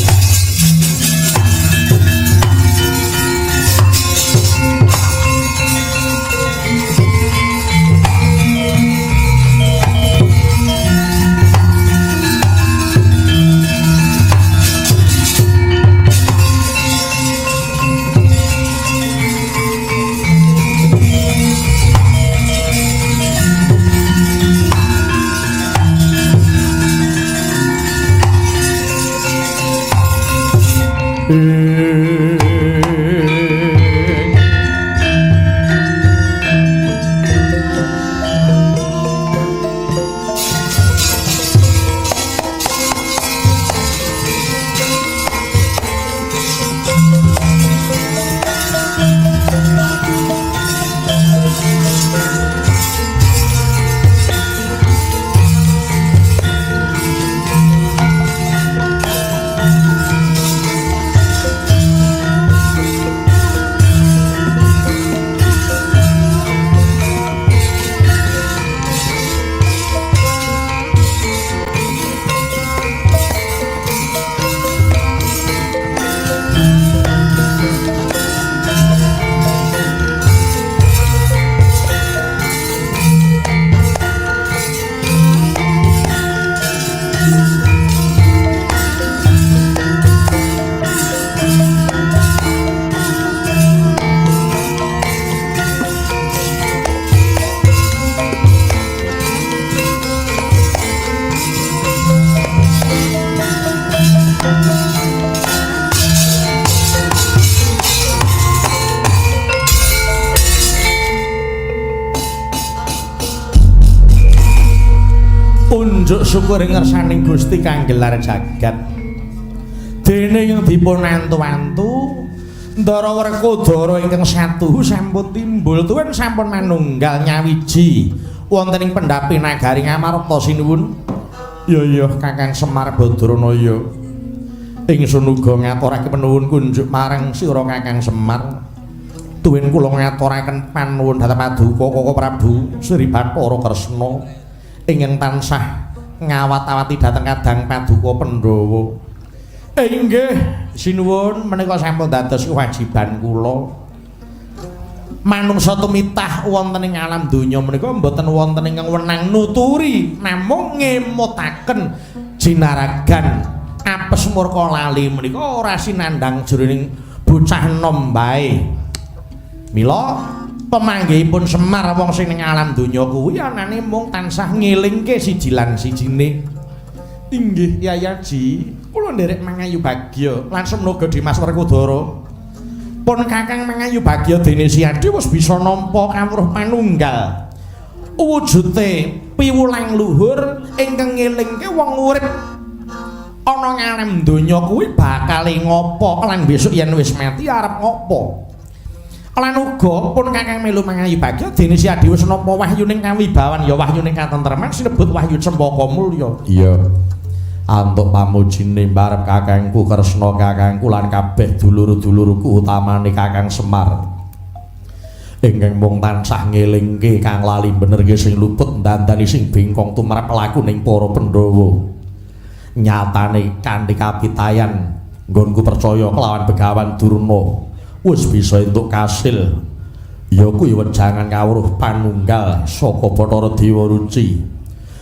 Unjuk syukur ing ngersaning Gusti kang gelar jagat. Dene ing dipun antu-antu Ndara Werkudara ingkang satuhu sampun timbul tuwin sampun manunggal nyawiji wonten ing pendhapi nagari Ngamarta sinuwun. Ya ya Kakang Semar Badranaya. Ingsun uga ngaturake penuwun kunjuk marang sira Kakang Semar. Tuwin kula ngaturaken panuwun dhateng Paduka Koko Prabu Sri Bathara Kresna ingkang tansah ngawat-awati dhateng kadang Paduka Pandhawa. Inggih, sinuwun menika sampun dados kewajiban kula. Manungsa tumitah wonten ing alam donya menika mboten wonten ingkang wenang nuturi namung ngemutaken jinaragan apes murka lali menika ora sinandhang jroning bocah enom bae. Mila pemanggihipun Semar wong sing ning alam donya kuwi anane mung tansah ngelingke siji lan sijine. Inggih Yayaji, kula nderek mangayu bagya lan semnoga Dimas Werkudara. Pun Kakang mangayu bagya dene Siadi wis bisa nampa kawruh panunggal. Wujute piwulang luhur ingkang ngelingke wong urip ana ngalam donya kuwi bakal ngopo lan besok yen wis mati arep ngopo. Lan uga pun Kakang melu mangayu bagya dene Siadi wis nampa wahyuning kawibawan ya wahyuning katentreman sinebut wahyu Cempaka Mulya. Iya. Antuk pamujine mbarep kakangku Kresna kakangku lan kabeh dulur-dulurku utamane Kakang Semar ingkang mung tansah ngelingke kang lali benerke sing luput ndandani sing bengkong tumrap lakuning para Pandhawa. Nyatane kanthi kapitayan nggonku percaya kelawan Begawan Durna wis bisa entuk kasil ya kuwi wejangan kawruh panunggal saka Bathara Dewa Ruci.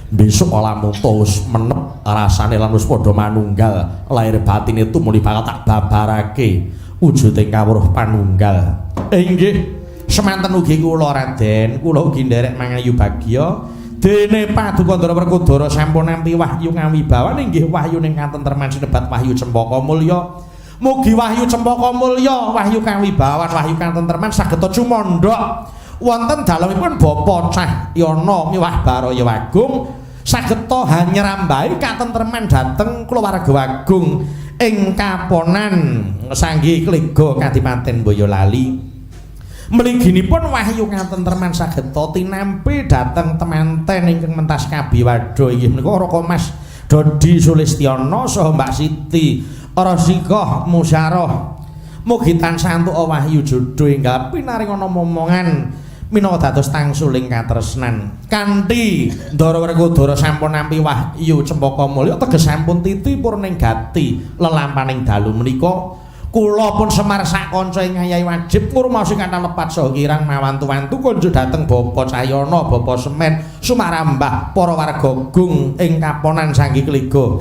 Besok lamun wis menep rasane lan wis padha manunggal lahir batine tumuli bakal tak babarake wujuding kawruh panunggal. Inggih semanten ugi kula Raden, kula ugi nderek mangayu bagya dene Paduka Ndara Werkudara sampun nampi wahyu ngawibawan inggih wahyuning katentreman sinebat wahyu Cempaka Mulya. Mugi wahyu Cempaka Mulya, wahyu kawibawan, wahyu katentreman saged cumandhak wonten dalemipun Bapa Cahyana miwah Baraya Agung sageta hanyrambahi katentreman dhateng kulawarga agung ing Kaponan Sanggi Klega Kadipaten Boyolali. Mliginipun wahyu katentreman sageta tinampi dhateng temanten ingkang mentas kabiwadha inggih menika Raka Mas Dodi Sulistyana saha Mbak Siti Rosikoh Musyaroh. Mugi tansah antuk wahyu jodho enggal pinaringana momongan minangka dados tangsuling katresnan. Kanthi Ndara Werkudara sampun nampi wahyu Cempaka Mulya teges sampun titi purning gati lelampaning dalu menika. Kula pun Semar sak kanca ing ngayahi wajib ngrumaosi kathah lepat saha kirang mawantu-wantu kunjuk dhateng Bapa Cahyana, Bapa Semen, Sumarambah, para warga gung ing Kaponan Sanggi Klega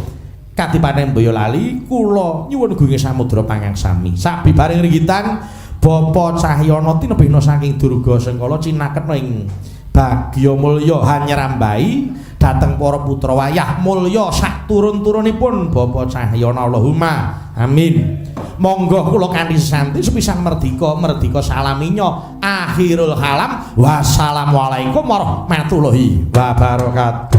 Kadipaten Boyolali. Kula nyuwun gunging samudra pangaksami. Sabibaring ringgitan Bapa Cahyana tinebihna saking Durga Sengkala cinaketna ing bagya mulya hanyrambahi dhateng para putra wayah mulya sak turun-turunipun Bapa Cahyana. Allahumma amin. Monggo kula kanthi sesanti sepisan merdika merdika salaminya akhirul kalam. Wassalamualaikum warahmatullahi wabarakatuh.